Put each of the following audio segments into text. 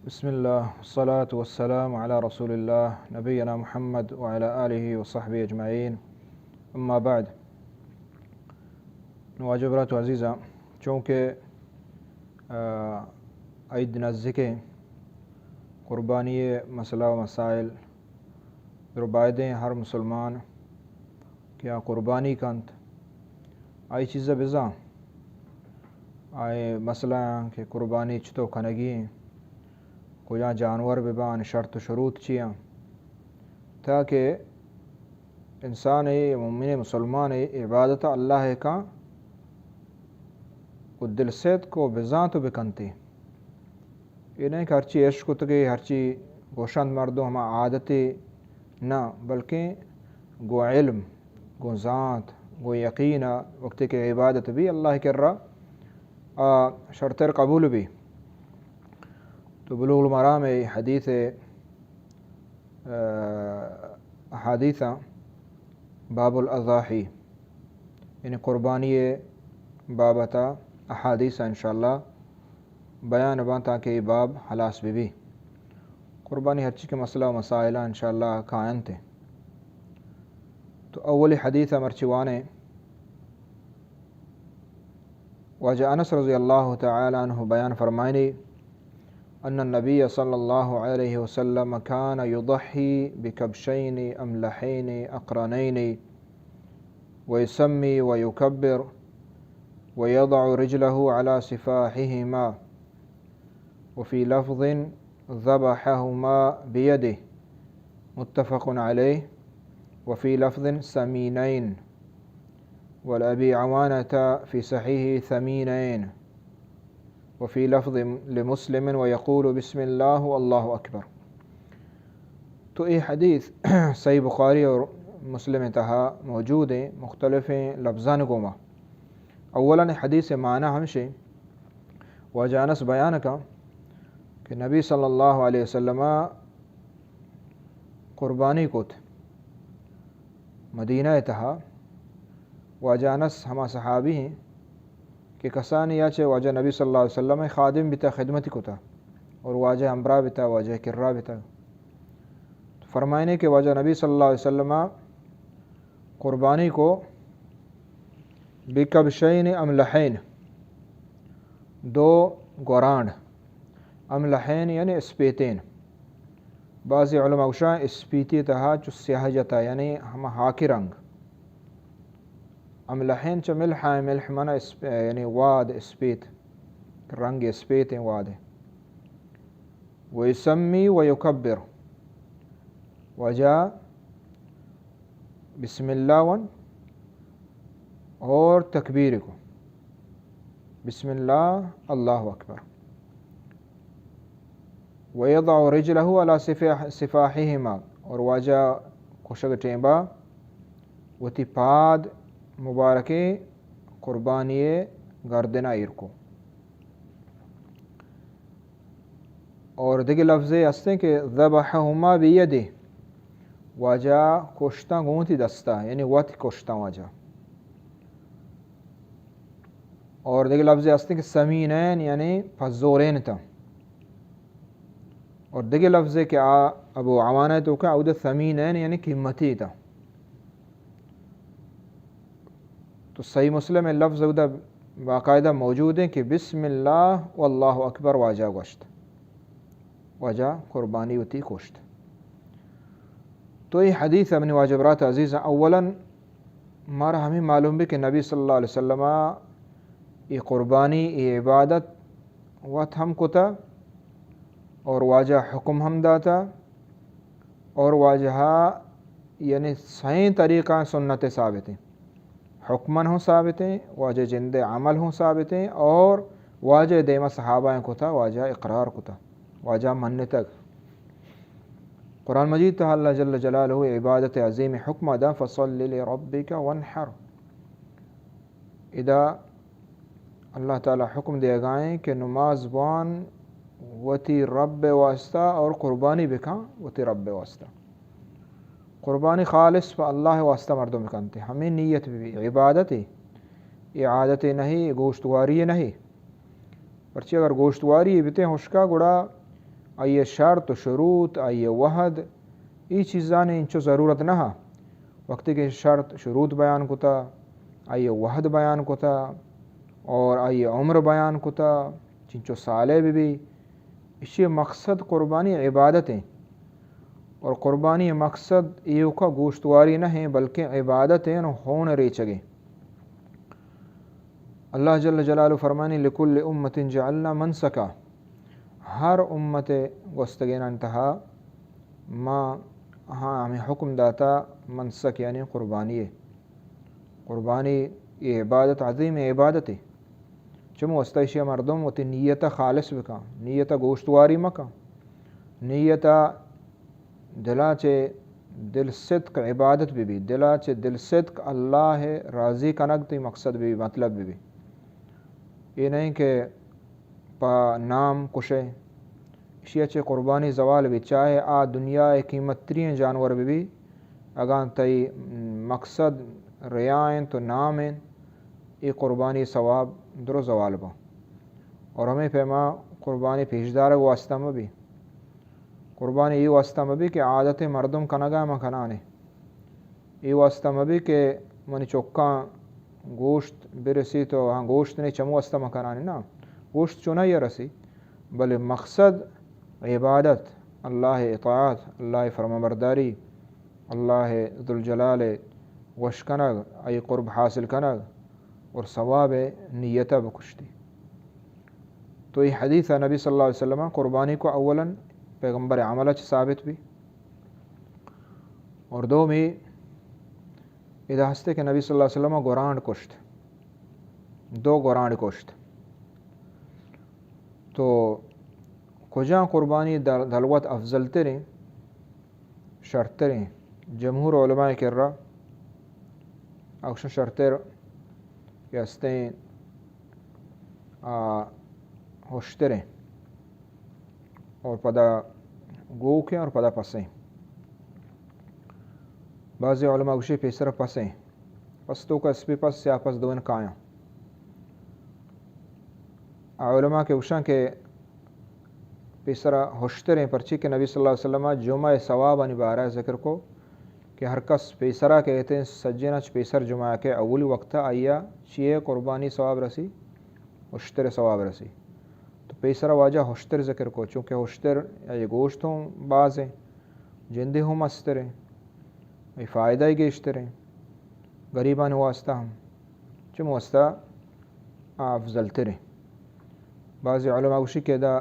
بسم اللہ، والصلاة والسلام علی رسول اللہ، نبینا محمد وعلی آلہ وصحبہ اجمعین۔ اما بعد۔ نو واجہ برات و عزیزاں، چونکہ، آ، عید نزدیکیں، قربانی مسئلہ و مسائل، درو بائدیں ہر مسلمان کہ آ قربانی کنت، آئی چیزا بزاں، آئی مسئلہ آں کہ قربانی چتو کنگی ایں، کجا جانور بباں، شرط و شروط چی آں، تاکہ انسان، مومن مسلمان عبادت اللہ کاں و دل صدق و بزانت و بکنتی۔ اے نہ کہ ہرچی اش کتگے، ہرچی گوشنت مردم ہما عادتے نہ، بلکیں گوں علم، گوں زانت، گوں یقین ء وقتے کہ عبادت بی اللہ کرا، آ شرتر قبول بی۔ تو بلوغ المرام ء حدیث ء، آ، احادیثاں باب الاضاحی، یعنی قربانی بابت احادیث انشاءاللہ بیان باں تاکہ اے باب ہلاس بہ بی۔ قربانی ہرچی کہ مسئلہ و مسائل انشاءاللہ کاینت۔ تو اولی حدیث مرچی وانے، واجہ انس رضی اللہ تعالی عنہ بیان فرمائنی، ان النبی صلی اللہ علیہ وسلم کان یضحی بکبشین املحین اقرنین ويسمي ويكبر ويضع رجله على سفاحهما، وفي لفظ ذبحهما بيده، متفق عليه، وفي لفظ سمينين، ولأبي عوانة في صحيحه ثمينين، وفي لفظ لمسلم ويقول بسم الله والله أكبر۔ تو اے حدیث صحیح بخاری اور مسلم تہا موجود ہیں مختلفیں لفظان گوما۔ اولاً حدیث معنی ہمشے، واجہ انس بیان کا کہ نبی صلی اللہ علیہ وسلم قربانی کت مدینہ تہا۔ واجہ انس ہما صحابی ہیں کہ کسانی یا چہ واجہ نبی صلی اللہ علیہ وسلم خادم بیتا، خدمتی کتا اور واجہ ہمراہ بیتا، واجہ کرا بیتا۔ فرمائنے کہ واجہ نبی صلی اللہ علیہ وسلم قربانی کو بکبشین املحین، دو گورانڈ، املحین یعنی اسپیتین۔ بعضی علماء گوشاں اسپیتی تہا چو سیاہ جتا، یعنی ہما ہاکی رنگ۔ املحین چہ ملح ء، ملح معنی اسپ-، یعنی واد، اسپیت، رنگ اسپیتیں واد ء۔ ویسمی ویکبر، واجہ بسم اللہ ون اور تکبیر کو، بسم اللہ، اللہ اکبر۔ ویضع رجلہ علی صفاح-، صفاحہما، اور واجہ کشگ ٹیمبا وتی پاد مبارکیں قربانی گردنا ایر کو۔ اور دگہ لفظے ہستیں کہ ذبحہما بیدہ، واجہ کشتاں گوں وتی دستا، یعنی وت کشتاں واجہ۔ اور دگہ لفظے ہستیں کہ ثمینین، یعنی پزورین تا۔ اور دگہ لفظے کہ آ ابو عوانہ توکا، اود ثمینین یعنی قیمتی تا۔ تو صحیح مسلم ء لفظ اودا باقاعدہ موجود ہیں کہ بسم اللہ واللہ اکبر واجہ گوشت، واجہ قربانی وتی کشت۔ تو اے حدیث ء منی واجہ برات عزیز، اولاً مارا ہمیں معلوم بھی کہ نبی صلی اللہ علیہ وسلم اے قربانی، اے عبادت وت ہم کتا اور واجہ حکم ہم داتا۔ اور واجہ یعنی سئیں طریقہ سنت ثابت ہیں، حکمن ہوں ثابت ہیں، واجہ جند عمل ہوں ثابت ہیں، اور واجہ دیما صحابہ ہیں کتا، واجہ اقرار کتا، واجہ منتگ۔ قرآن مجید تہا اللہ جل جلالہ عبادت عظیم حکم دا، فصل لربک وانحر۔ ادا اللہ تعالی حکم دیگائیں کہ نماز بوان وتی رب واسطہ اور قربانی بکن وتی رب واسطہ۔ قربانی خالص پہ اللہ واسطہ مردم بکنتے، ہمیں نیت بھی عبادت ہے، یہ عادت نہیں، گوشت واری نہیں۔ پرچی اگر گوشت واری بتے ہشکا گڑا آئی ءِ شرط و شروط، آئی ءِ وھد، اے چیزانی انچو ضرورت نہ۔ وقتی کہ شرط شروط بیان کتا، آئی ءِ وھد بیان کتا اور آئی ءِ عمر بیان کتا، چنچو سالے بہ بی، ایشی مقصد قربانی عبادت ایں۔ اور قربانی مقصد ایوکا گوشتواری نہ ایں، بلکہ عبادت ایں و ہون ریچگے۔ اللہ جل جلالہ فرمانی: لکل امۃ جعلنا منسکا۔ ہر امت گوستگینان تہا ما ہاں ہمیں حکم داتا منسک یعنی قربانی۔ قربانی یہ عبادت، عظیم عبادت ہے۔ چمو واسطہ ایشی مردم وتی نیت خالص بکن، نیت گوشتواری مکن، نیت دلا چہ دل صدق عبادت بہ بی، دلا چہ دل صدق اللہ راضی کنگ تئی مقصد بہ بی، مطلب بہ بی۔ اے نہیں کہ پہ نام کشے۔ ایشی چہ قربانی زوال بی، چاہے آ دنیا ءِ قیمت ترین جانور بہ بی، اگاں تئی مقصد ریا انت و نام انت، اے قربانی ثواب درو زوال با۔ اور ہمیں پیما قربانی پیشدارگ واسطہ مہ بی۔ قربانی اے واسطہ مہ بی کہ عادت مردم کنگا ما کنانے۔ اے واسطہ مہ بی کہ منی چکاں گوشت برسی تو ہاں گوشت نے چمو واسطہ ما کنانے نا۔ گوشت چونائی رسی، بلے مقصد عبادت، اللہ اطاعت، اللہ فرمانبرداری، اللہ ذوالجلال وش کنگ، ای قرب حاصل کنگ اور ثواب نیت بکشتی۔ تو یہ حدیث نبی صلی اللہ علیہ وسلم قربانی کو اولاً پیغمبر عمل چ ثابت بی اور دومی ادا ہستے کہ نبی صلی اللہ علیہ وسلم گورانڈ کشت، دو گورانڈ کشت۔ تو کجا قربانی دل-، دلوت افضل تریں؟ شرتریں۔ جمہور علماء کرا اکشن شرتر کہ ہستیں آ، ہشتریں اور پدا گوکیں اور پدا پسیں۔ بعضی علماء گوشی پیسر پسیں، پس تو کا اسپی پس یا پس دوئن کایاں۔ آ علماء کہ گوشاں کہ پیسرا ہشتریں، پرچی کہ نبی صلی اللہ علیہ وسلم جمعہ ثوابانی بارہ ذکر کو کہ ہر کس پیسرا کہ ایتیں سجیناں چہ پیسر جمعہ کہ اولی وقت آئیا چیئے قربانی ثواب رسی، ہشتر ثواب رسی۔ تو پیسرا واجہ ہشتر ذکر کو، چونکہ ہشتر یا یہ گوشت ہوں بازیں، جندے ہوں مستریں، یہ فائدہ ہی گیشتریں، غریبان واسطہ ہم۔ چم واسطہ آ افضل تریں۔ بعضی علماء گوشی کہ ادا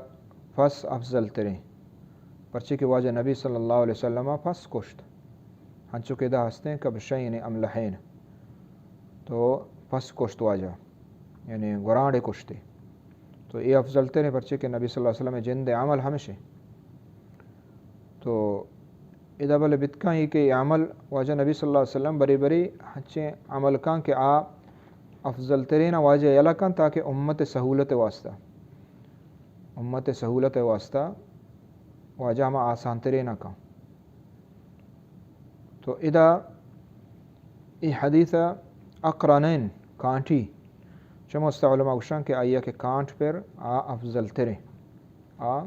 پس افضل تریں، پرچے کہ واجہ نبی صلی اللہ علیہ وسلم پس کشت، ہنچو کہ ادا ہستیں کبشین املحین، تو پس کشت واجہ، یعنی گورانڈے کشتے، تو اے افضل تریں، پرچے کہ نبی صلی اللہ علیہ وسلم جند عمل ہمشے۔ تو ادا بلے بتکاں یہ کہ عمل واجہ نبی صلی اللہ علیہ وسلم بری بری ہنچیں عمل کاں کہ آ افضل ترین واجہ یلا کن تاکہ امت سہولت واسطہ، امت سہولت واسطہ واجہ ہما آسان ترین کن۔ تو ادا اے حدیث اقرنین کانٹی، چمو است علماء گوشاں کہ آئیا کہ کانٹ پر آ افضل تریں۔ آ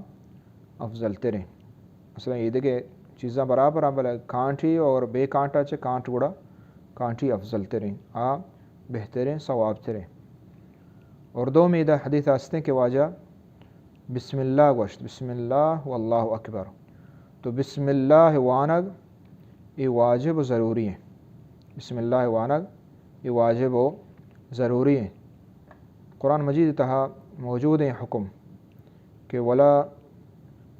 افضل تریں۔ مثلاً یہ دگہ چیزاں برابر ہیں، بلے کانٹی اور بے کانٹا چہ کانٹ گڑا کانٹی افضل تریں، آ بہتریں، ثواب تریں۔ اور دومی دا حدیث ہستیں کہ واجہ بسم اللہ گوشت، بسم اللہ واللہ اکبر۔ تو بسم اللہ وانگ یہ واجب و ضروری ہیں۔ بسم اللہ وانگ یہ واجب و ضروری ہیں۔ قرآن مجید تہا موجود ہیں حکم کہ ولا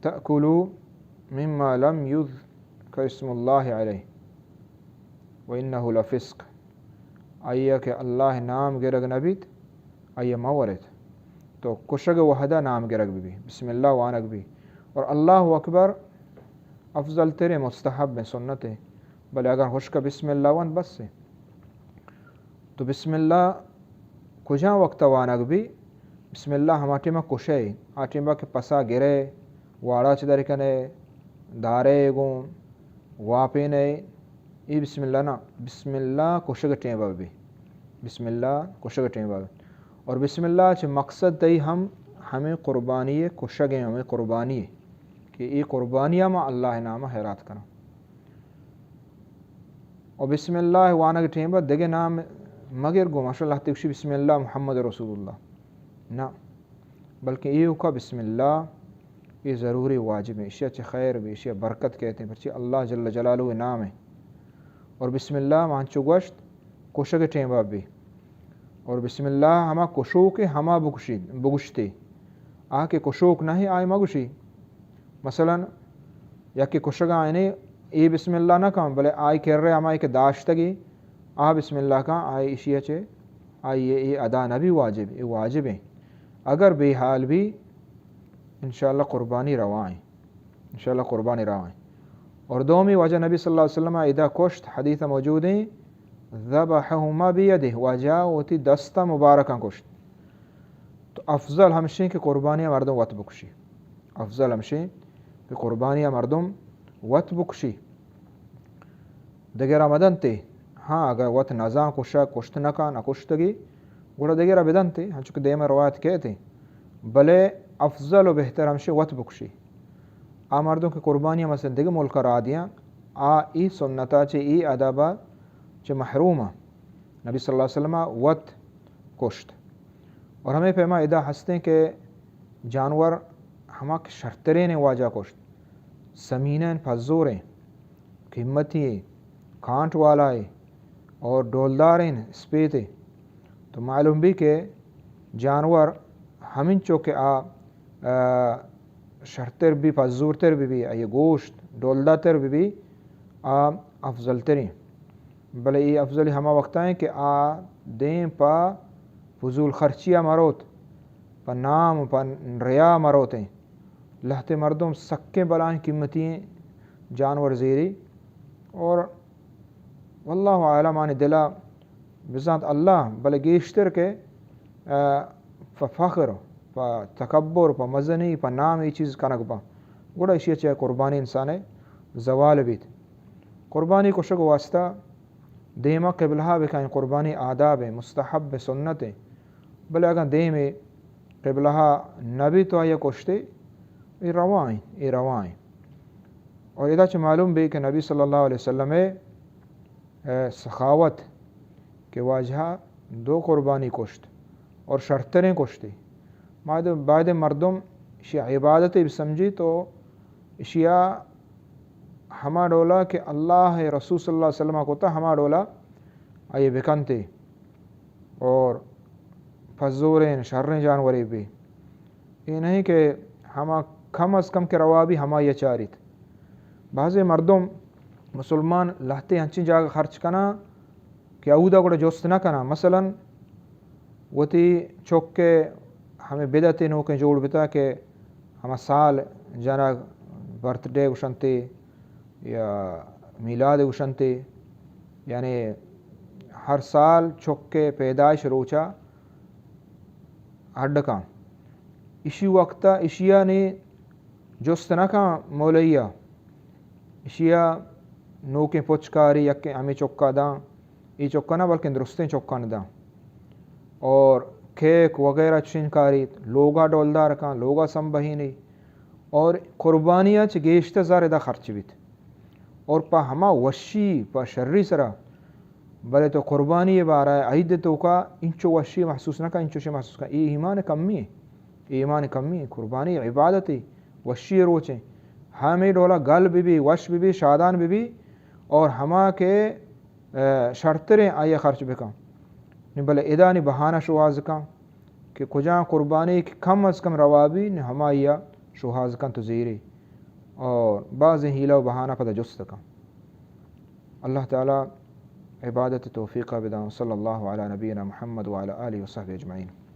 تأکلوا مما لم یذکر اسم اللہ علیہ وانہ لفسق۔ آئیا کہ اللہ نام گرگ نہ بیت، آئیا مہ ورت۔ تو کشگ وہدا نام گرگ بہ بی، بسم اللہ وانگ بی۔ اور اللہ اکبر افضل تریں، مستحب ہیں، سنت ہیں۔ بلے اگر ہشک بسم اللہ وانت بس ہے۔ تو بسم اللہ کجا وقت وانگ بی؟ بسم اللہ ہما ٹیما کشے، آ ٹیما کہ پسا گرے، واڑا چہ در کنے، دارے گوں واپینے، اے بسم اللہ نہ، بسم اللہ کشگ ٹیما بی۔ بسم اللہ کشگ ٹیما بی۔ اور بسم اللہ چہ مقصد تئی ہم ہمیں قربانی کشگ ہیں، ہمیں قربانی۔ کہ اے قربانی ءَ ما اللہ ءِ نام ءَ حیرات کناں۔ و بسم اللہ وانگ ٹیم ءَ دگہ نام مگر، گوں ماشاءاللہ تکشی بسم اللہ محمد رسول اللہ، نہ، بلکہ ایوکا بسم اللہ اے ضروری واجب ایں، اشیا چہ خیر بی، اشیا برکت کہتے ہیں، پرچی اللہ جل جلالہ نام ہے۔ اور بسم اللہ ما انچو گوشت کشگ ٹیم ءَ بی، اور بسم اللہ ہما کشوک ہما بگوشی، بگوشتے، آ کہ کشوک نہ آئی مگوشی۔ مثلاً یکے کشگ ءَ آئینے اے بسم اللہ نہ کن، بلے آئی کرے ہما کہ داشتگی آ بسم اللہ کن، آئی اشی چے، آئی اے ادا نہ بی واجب، اے واجب ہیں۔ اگر بے حال بی، انشاءاللہ قربانی روا ہیں، انشاءاللہ قربانی روا ہیں۔ اور دومی وجہ نبی صلی اللہ علیہ وسلم ادا کشت، حدیث موجود ہیں، ذبحهما بيده، واجہ وتی دست مبارکاں کشت۔ تو افضل ہمشیں کہ قربانی مردم وت بکشی۔ افضل ہمشیں کہ قربانی مردم وت بکشی۔ دگرا مدنتے، ہاں، اگر وت نزان کشا، کشت نکا، نکشتگی، گڑا دگرا بدنتے، ہنچو کہ دیما روایت کہتے۔ بلے افضل و بہتر ہمشیں وت بکشی۔ آ مردم کہ قربانی مثلاً دگہ ملک را دیاں، آ ای سنتا چے، ای ادبا چے محروم۔ نبی صلی اللہ علیہ وسلم وت کشت۔ اور ہمیں پیما ادا ہستیں کہ جانور ہما کہ شرترین واجہ کشت، سمینین، پزوریں، قیمتی، کانٹ والائے اور ڈولداریں اسپیتے۔ تو معلوم بی کہ جانور ہمینچو کہ آ، آ، شرتر بی، پزورتر بی بی، آئی گوشت ڈولدارتر بی بی، آ افضل تریں۔ بلے اے افضلی ہما وقتا ہیں کہ آ دیم پہ فضول خرچیا مروت، پہ نام، پہ ریا مروتیں۔ لہتے مردم سکیں بلائیں قیمتی جانور زیری اور واللہ اعلم آنی دلا بزانت اللہ، بلے گیشتر کہ، آ، پہ فخر، پہ تکبر، پہ مزنی، پہ نام اے چیز کنگ باں۔ گڑا اشی چہ قربانی انسان زوال بیت۔ قربانی کشگ واسطہ دیما قبلہ بکن، قربانی آداب ہیں، مستحب ہیں، سنت ہیں۔ بلے اگاں دیمے قبلہ نبی تو آیا کشتے، اے روا ہیں، اے روا ہیں۔ اور ادا چہ معلوم بی کہ نبی صلی اللہ علیہ وسلم اے سخاوت کہ واجہ دو قربانی کشت اور شرتریں کشتے۔ باید، باید مردم اشی عبادت بسمجھی تو اشیا ہما ڈولا کہ اللہ رسول صلی اللہ علیہ وسلم کتا ہما ڈولا آئی بکنتے اور پزوریں شریں جانورے بی۔ اے نہیں کہ ہما کم از کم کہ روا بی ہما یہ چاریت۔ بعضے مردم مسلمان لہتے ہنچیں جاگہ خرچ کنا کہ اودا گڑا جست نہ کنا۔ مثلاً وتی چک ہمیں بدعتے نوکیں جوڑ بتا کہ ہما سال جنگ برتھ ڈے گوشنتے یا میلاد گوشنتے، یعنی ہر سال چک پیدائش روچا ہڈ کن۔ اشی وقتا اشیا نی جست نہ کن مولویا، اشیا نوکیں پچ کاری یکیں ہمے چکا داں، اے چکا نہ بلکیں درستیں چکا نہ داں۔ اور کیک وغیرہ چشیں کاری لوگا ڈولدار کن، لوگا سمبہینی اور قربانیا چہ گیشتر زر ادا خرچ بیت۔ اور پہ ہما وشی، پہ شری سرا، بلے تو قربانی بارہ عید توکا انچو وشی محسوس نہ کن، انچو شی محسوس کن۔ اے ایمان کمی ہے، اے ایمان کمی ہے۔ قربانی عبادت ہے، وشی روچیں۔ ہمیں ڈولا گل بی بی، وش بی بی، شادان بی بی، اور ہما کہ، اے، شرتریں آئی خرچ بکن۔ نی بلے ادا نی بہانہ شوہاز کن۔ کہ کجام قربانی کہ کم از کم روا بی، نی ہمائی ء شوہاز کن تو زیری اور بازیں حیلہ و بہانہ پدا جست کن۔ اللہ تعالی عبادت توفیق بدان۔ صلی اللہ علی نبینا محمد وعلی آلہ وصحبہ اجمعین۔